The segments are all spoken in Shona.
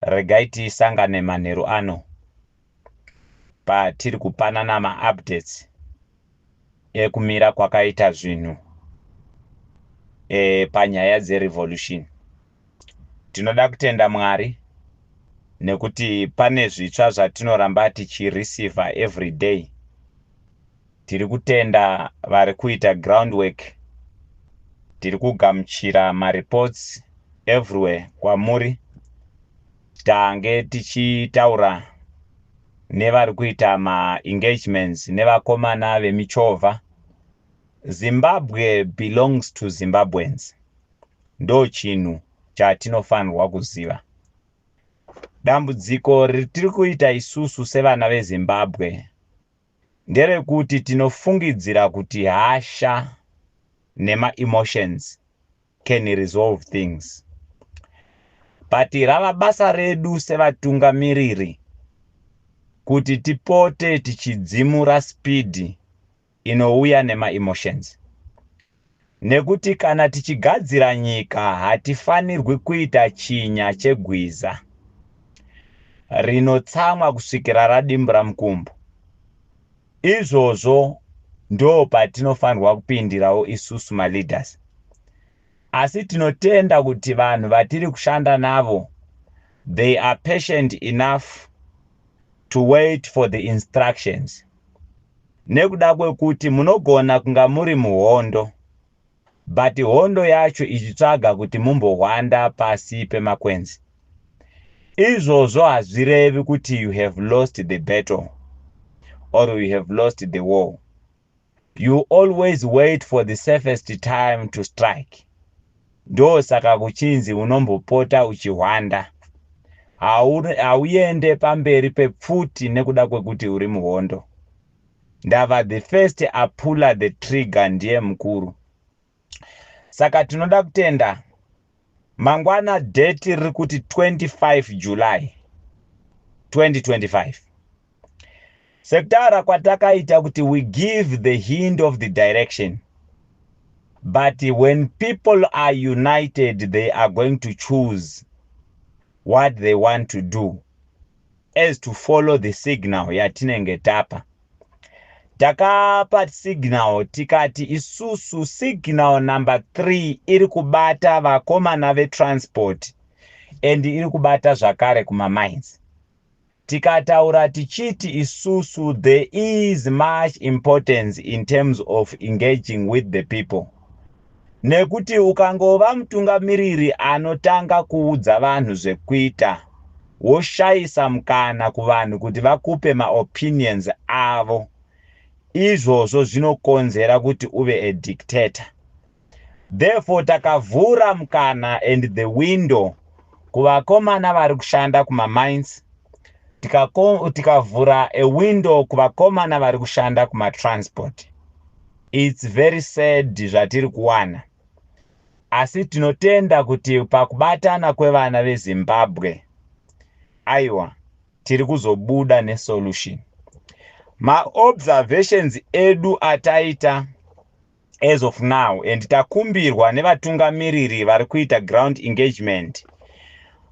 Regai tisangane manheru ano patiri kupanana maupdates ekumira kwakaita zvinhu panyaya dzerevolution. Tinoda kutenda Mwari nekuti pane zvitsva zvatinoramba tichireceiva every day. Tiri kutenda vari kuita groundwork. Tiri kugamuchira mareports everywhere kwamuri. Tange tichitaura nevari kuita maengagements nevakomana vemichovha. Zimbabwe belongs to Zimbabweans, ndo chinhu chatinofanirwa kuziva. Dambudziko ritiri kuita isusu sevana veZimbabwe nderekuti tinofungidzira kuti hasha nemaemotions can resolve things, but rava basa redu sevatungamiriri kuti tipote tichidzimura speed inouya nemaemotions, nekuti kana tichigadzira nyika hatifanirwi kuita chinya chegwiza rinotsamwa kusvikira radimbura mukumbo. Izvozvo ndo patinofanirwa kupindirawo isusu maleaders. Asi tinotenda kuti vanhu vatiri kushanda navo, they are patient enough to wait for the instructions, nekuda kwekuti munogona kunga muri muhondo, but hondo yacho ichitsvaga kuti mumbohwanda pasi pemakwenzi. Izvozvo hazvirevi kuti you have lost the battle or you have lost the war. You always wait for the safest time to strike. Ndosaka kuchinzi unombopota uchihwanda, hauende pamberi pepfuti nekuda kwekuti uri muhondo. Ndava the first apulla the trigger ndiye mukuru. Saka tinoda kutenda. Mangwana date riri kuti 25 July 2025. Sekutaura kwatakaita kuti we give the hint of the direction, but when people are united, they are going to choose what they want to do as to follow the signal yatinenge tapa. Takapa signal tikati isusu signal number 3 iri kubata vakomana vetransport and iri kubata zvakare kumamines. Tikataura tichiti isusu there is much importance in terms of engaging with the people, nekuti ukangova mutungamiriri anotanga kuudza vanhu zvekuita, woshayisa mukana kuvanhu kuti vakupe maopinions avo, izvozvo zvinokonzera kuti uve a dictator. Therefore takavhura mukana and the window kuvakomana vari kushanda kumamines, tikavhura a window kuvakomana vari kushanda kumatransport. It's very sad zvatiri kuwana, asi tinotenda kuti pakubatana kwevana veZimbabwe, aiwa, tiri kuzobuda nesolution. Maobservations edu ataita as of now, and takumbirwa nevatungamiriri vari kuita ground engagement,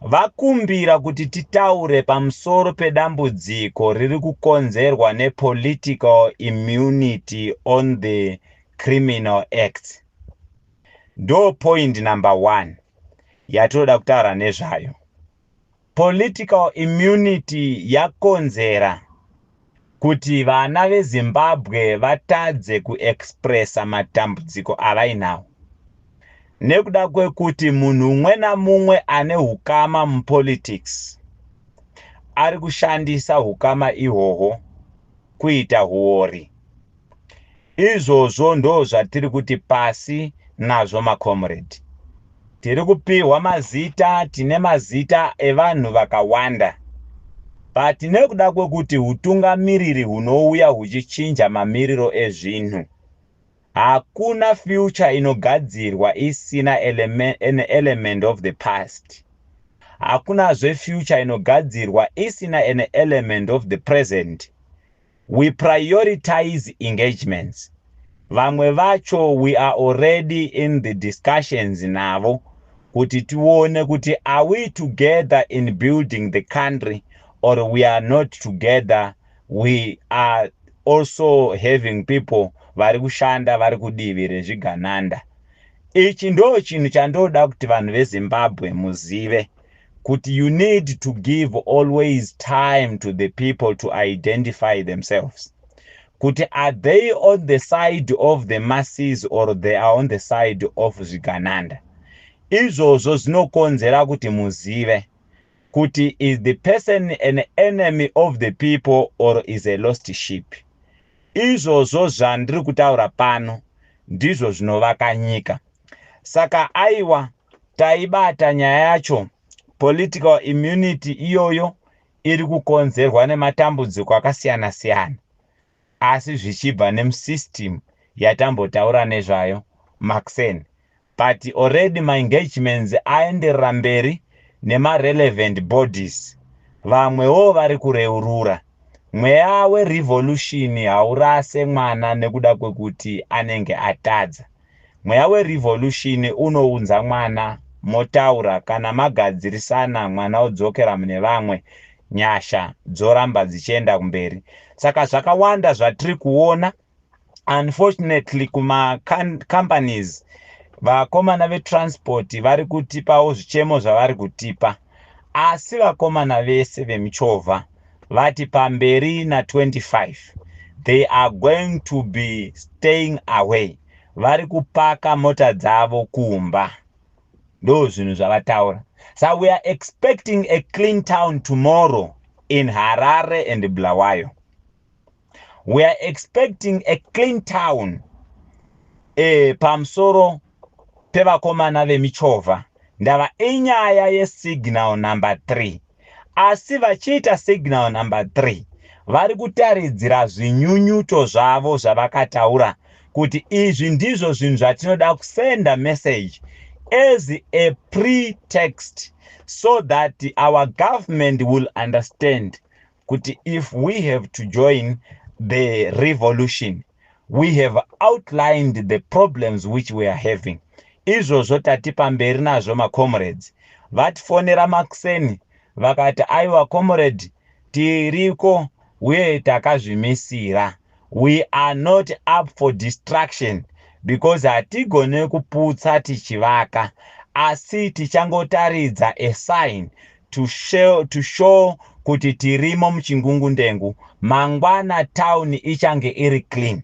vakumbira kuti titaure pamusoro pedambudziko riri kukonzerwa nepolitical immunity on the criminal acts. Ndo point number one yatinoda kutaura nezvayo. Political immunity yakonzera kuti vana veZimbabwe vatadze kuexpressa matambudziko avainawo, nekuda kwekuti munhu umwe namumwe ane ukama mupolitics ari kushandisa ukama ihwohwo kuita huori. Izvozvo ndo zvatiri kuti pasi nazvo, macomrade. Tiri kupiwa mazita, tine mazita evanhu vakawanda, but nekuda kwekuti utungamiriri hunouya huchichinja mamiriro ezvinhu, hakuna future inogadzirwa isina an element of the past. Hakunazve future inogadzirwa isina an element of the present. We prioritize engagements. Vamwe vacho we are already in the discussions navo. Kuti tione kuti are we together in building the country or we are not together? We are also having people vari kushanda vari kudivi rezvigananda. Ichi ndo chinhu chandoda kuti vanhu veZimbabwe muzive, kuti you need to give always time to the people to identify themselves, kuti are they on the side of the masses or they are on the side of zvigananda. Izvozvo zvinokonzera kuti muzive kuti is the person an enemy of the people or is a lost sheep. Izvozvo zvandiri kutaura pano ndizvo zvinovaka nyika. Saka aiwa, taibata nyaya yacho. Political immunity iyoyo iri kukonzerwa nematambudziko akasiyana-siyana, asi zvichibva nemusystem yatambotaura nezvayo maxen. But already maengagements aenderera mberi nemarelevant bodies. Vamwewo vari kureurura. Mweya werevolution haurase mwana nekuda kwekuti anenge atadza. Mweya werevolution unounza mwana, motaura. Kana magadzirisana, mwana odzokera mune vamwe, nyasha dzoramba dzichienda kumberi. Saka zvakawanda zvatiri kuona. Unfortunately, kumacompanies, vakomana vetransport vari kutipawo zvichemo zvavari kutipa, asi vakomana vese vemichovha vati pamberi na25 they are going to be staying away. Vari kupaka mota dzavo kumba, ndo zvinhu zvavataura. So we are expecting a clean town tomorrow in Harare and Bulawayo. We are expecting a clean town pamusoro pevakomana vemichovha. Ndava inyaya yesignal number 3, asi vachiita signal number 3 vari kutaridzira zvinyunyuto zvavo zvavakataura kuti izvi ndizvo zvinhu zvatinoda kusenda message as a pretext so that our government will understand kuti if we have to join the revolution, we have outlined the problems which we are having. Izvozvo tati pamberi nazvo, macomrades. Vatifonera makuseni vakati, "Aiwa comrade, tiriko uye takazvimisira. We are not up for distraction because hatigone kuputsa tichivaka, asi tichangotaridza a sign to show kuti tirimo muchingungundengu. Mangwana town ichange iri clean."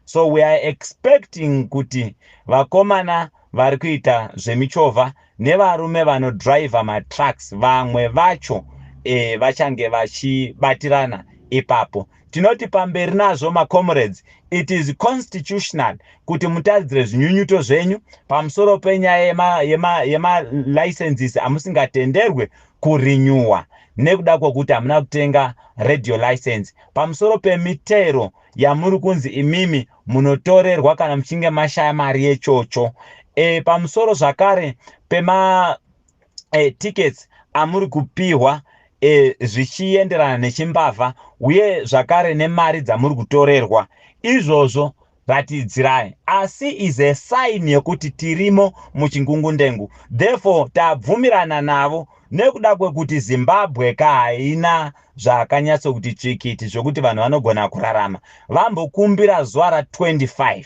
So we are expecting kuti vakomana vari kuita zvemichovha nevarume vanodhiraivha matrucks, vamwe vacho vachange vachibatirana ipapo. Tinoti pamberi nazvo, macomrades. It is constitutional kuti mutaridzire zvinyunyuto zvenyu pamusoro penyaya yemalicenses yema amusingatenderwe kurenewa nekuda kwokuti hamuna kutenga radio license, pamusoro pemitero yamuri kunzi imimi munotorerwa kana muchinge mashaya mari yechocho, pamusoro zvakare pema tickets amuri kupiwa zvichienderana nechimbavha, uye zvakare nemari dzamuri kutorerwa. Izvozvo ratidzirai, asi is a sign yekuti tirimo muchingungundengu. Therefore tabvumirana navo nekuda kwekuti Zimbabwe ka haina zvakanyatsokuti tsvikiti zvokuti vanhu vanogona kurarama. Vambokumbira zuva ra25.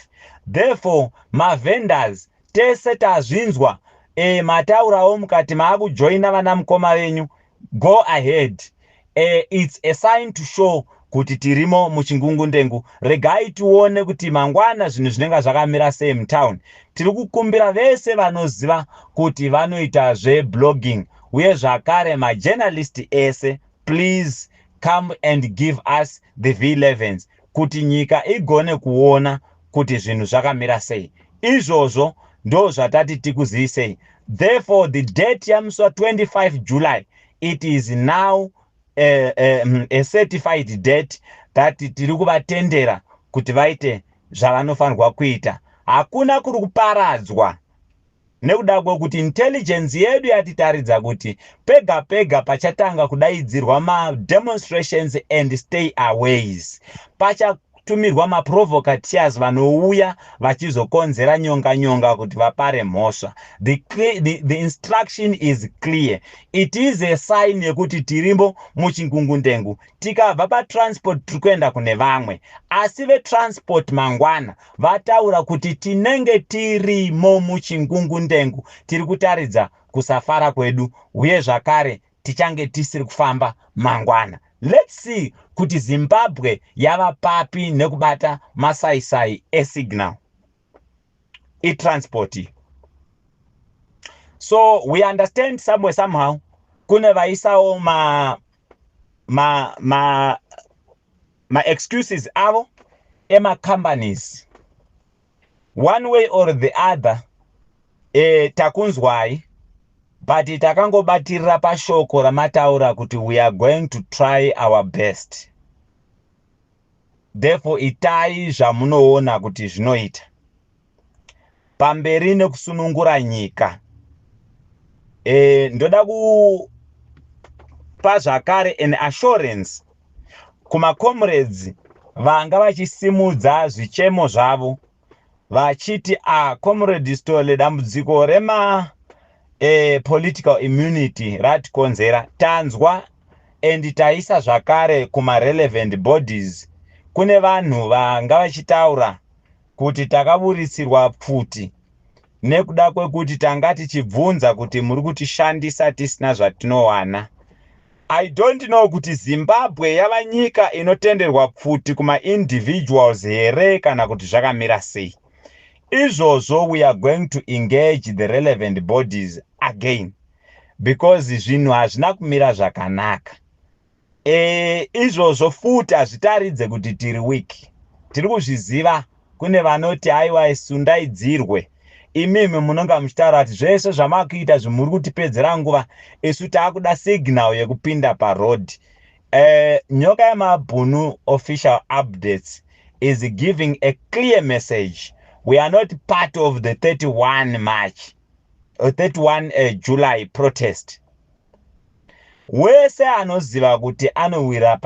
Therefore mavendors tese tazvinzwa. Mataurawo mukati maakujoina vana mukoma venyu, go ahead. It's a sign to show kuti tirimo muchingungundengu. Regai tione kuti mangwana zvinhu zvinenge zvakamira sei mutown. Tiri kukumbira vese vanoziva kuti vanoita zveblogging uye zvakare majournalist ese, please come and give us the v11s kuti nyika igone kuona kuti zvinhu zvakamira sei. Izvozvo ndo zvatati tikuzivisei. Therefore the date yamusi wa25 July, it is now a certified date that tiri kuvatendera kuti vaite zvavanofanirwa kuita. Hakuna kuri kuparadzwa nekuda kwekuti intelligence yedu yatitaridza kuti pega pega pachatanga kudaidzirwa mademonstrations and stay aways. Vatumirwa maprovocateurs vanouya vachizokonzera nyonga nyonga kuti vapare mhosva. The instruction is clear. It is a sign yekuti tirimo muchingungundengu. Tikabva patransport, tiri kuenda kune vamwe, asi vetransport mangwana vataura kuti tinenge tirimo muchingungundengu, tiri kutaridza kusafara kwedu, uye zvakare tichange tisiri kufamba mangwana. Let's see kuti Zimbabwe yava papi nekubata masaisai esignal itransport. So we understand somewhere, somehow, kune vaisawo ma excuses avo emacompanies. One way or the other, takunzwai, but takangobatirira pashoko ramataura kuti we are going to try our best. Therefore, itai zvamunoona kuti zvinoita. Pamberi nekusunungura nyika. Ndoda kupa zvakare an assurance kumacomrades vanga vachisimudza zvichemo zvavo vachiti, "A Comrade Stole, dambudziko rema political immunity ratikonzera." Tanzwa and taisa zvakare kumarelevant bodies. Kune vanhu vanga vachitaura kuti takaburitsirwa pfuti nekuda kwekuti tanga tichibvunza kuti muri kutishandisa tisina zvatinowana. I don't know kuti Zimbabwe yava nyika inotenderwa pfuti kumaindividuals here kana kuti zvakamira sei izvozvo. We are going to engage the relevant bodies again because zvinhu hazvina kumira zvakanaka. Izvozvo futi hazvitaridze kuti tiri weak. Tiri kuzviziva, kune vanoti, "Aiwa, sundaidzirwe." Imimi munonga muchitaura kuti zvese zvamakuita zvimuri kutipedzera nguva, isu taakuda signal yekupinda paroad. Nyoka Yemabhunu official updates is giving a clear message: we are not part of the 31 March, 31 July protest. Wese anoziva kuti anowira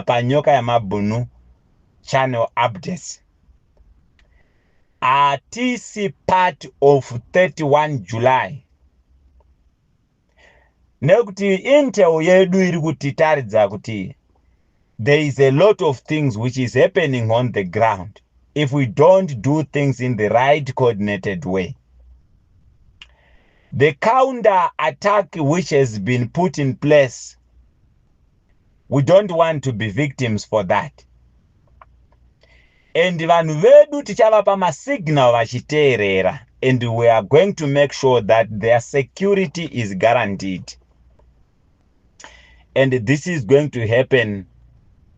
paNyoka pa Yamabhunu channel updates, hatisi part of 31 July, nekuti intel yedu iri kutitaridza kuti there is a lot of things which is happening on the ground if we don't do things in the right coordinated way. The counter attack which has been put in place, we don't want to be victims for that. And vanhu vedu tichavapa masignal vachiteerera, and we are going to make sure that their security is guaranteed, and this is going to happen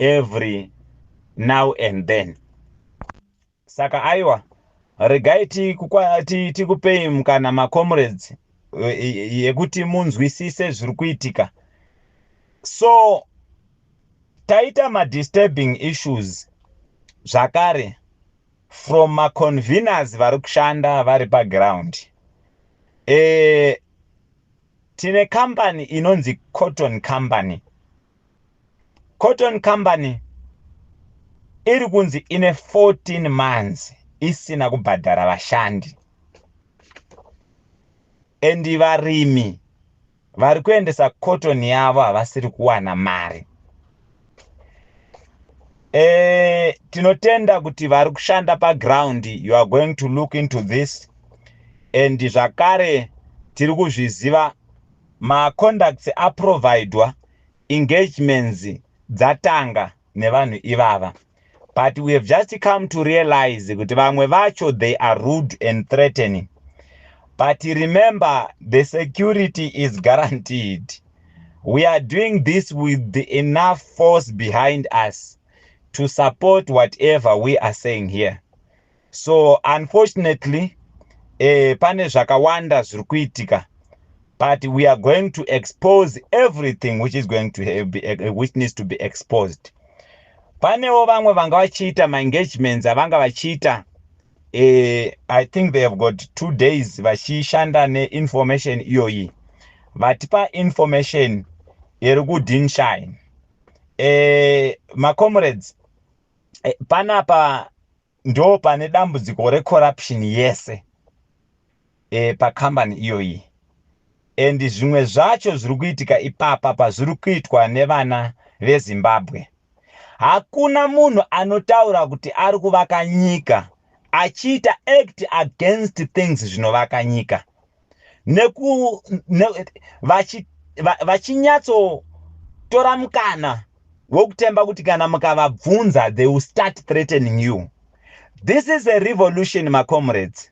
every now and then. Saka aiwa, regai tikupei mukana, macomrades, yekuti munzwisise zviri kuitika. So taita madisturbing issues zvakare from maconveners vari kushanda vari paground. Tine company inonzi Cotton Company. Cotton Company iri kunzi ine 14 months isina kubhadhara vashandi, and varimi vari kuendesa cotton yavo havasiri kuwana mari. Tinotenda kuti vari kushanda paground, you are going to look into this, and zvakare tiri kuzviziva, macontacts aprovidwa, engagements dzatanga nevanhu ivava, but we have just come to realize kuti vamwe vacho, they are rude and threatening. But remember, the security is guaranteed. We are doing this with the enough force behind us to support whatever we are saying here. So unfortunately, pane zvakawanda zviri kuitika, but we are going to expose everything which is going to be, which needs to be exposed. Panewo vamwe vanga vachiita maengagements avanga vachiita. I think they have got 2 days vachishanda neinformation iyoyi. Vatipa information iri kuDinshine. Macomrades, Panapa ndo pane dambudziko recorruption yese pakambani iyoyi, and zvimwe zvacho zviri kuitika ipapa pazviri kuitwa nevana veZimbabwe. Hakuna munhu anotaura kuti ari kuvaka nyika achiita act against things zvinovaka nyika vachinyatsotora mukana wekutemba kuti kana mukavabvunza, they will start threatening you. This is a revolution, macomrades.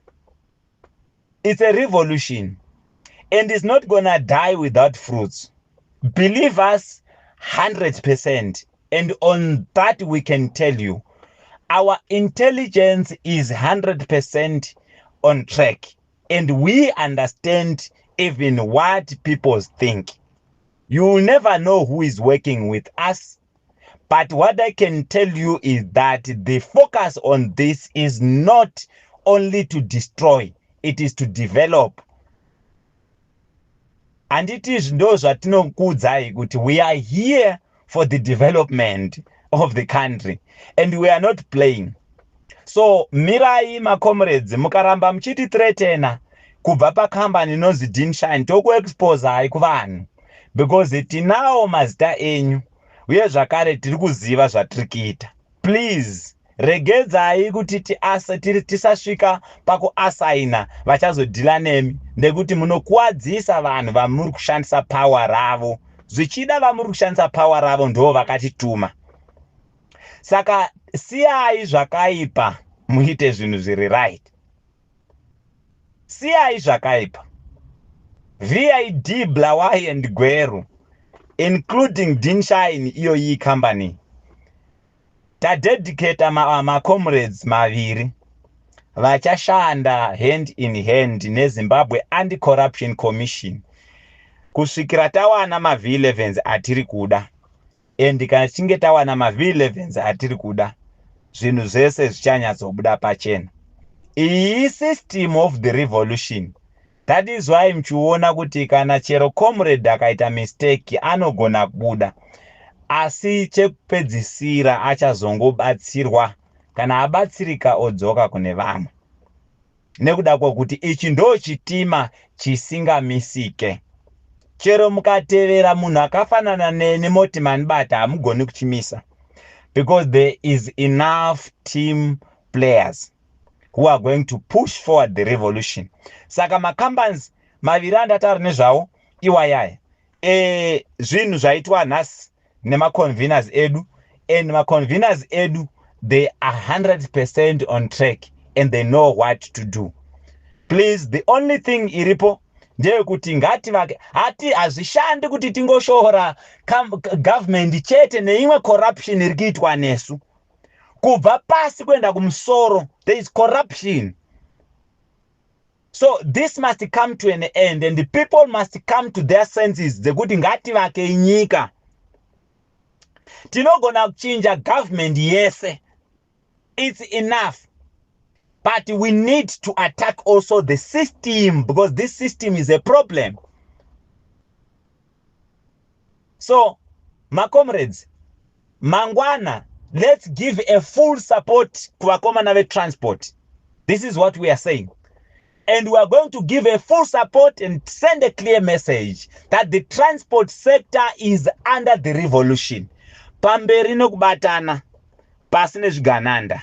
It's a revolution and it's not gonna die without fruits. Believe us 100%, and on that we can tell you our intelligence is 100% on track and we understand even what people think. You will never know who is working with us, but what I can tell you is that the focus on this is not only to destroy, it is to develop. Handiti ndo zvatinokuudzai kuti we are here for the development of the country and we are not playing. So mirai, macomrades. Mukaramba muchitithreatena kubva pakambani inonzi Dinshine, tokuexposai kuvanhu because tinawo mazita enyu, uye zvakare tiri kuziva zvatiri kuita. Please, regedzai kuti tisasvika pakuassigna vachazodhila nemi, nekuti munokuwadzisa vanhu vamuri kushandisa power ravo. Zvichida vamuri kushandisa power ravo ndo vakatituma. Saka siyai zvakaipa, muite zvinhu zviri right. Siyai zvakaipa. VID Bulawayo and Gweru, including Dinshine iyoyi company, tadedicata macomrades maviri vachashanda hand in hand neZimbabwe Anti-Corruption Commission kusvikira tawana maV11s atiri kuda. And kana tichinge tawana maV11s atiri kuda, zvinhu zvese zvichanyatsobuda pachena. Iyi system of the revolution. That is why muchiona kuti kana chero comrade akaita mistake, anogona kubuda, asi chekupedzisira achazongobatsirwa. Kana abatsirika, odzoka kune vamwe, nekuda kwokuti ichi ndo chitima chisingamisike. Chero mukatevera munhu akafanana neni, moti manibata, hamugoni kuchimisa because there is enough team players who are going to push forward the revolution. Saka macompanies maviri andataura nezvawo iwayaya, zvinhu zvaitwa nhasi nemaconveners edu, and maconveners edu, they are 100% on track and they know what to do. Please, the only thing iripo ndeyekuti ngativake. Hati hazvishandi kuti tingoshora government chete neimwe corruption iri kuitwa nesu. Kubva pasi kuenda kumusoro, there is corruption. So this must come to an end and the people must come to their senses dzekuti ngativake nyika. Tinogona kuchinja government yese, it's enough, but we need to attack also the system because this system is a problem. So macomrades, mangwana let's give a full support kuvakomana vetransport. This is what we are saying, and we are going to give a full support and send a clear message that the transport sector is under the revolution. Pamberi nekubatana, pasi nezvigananda.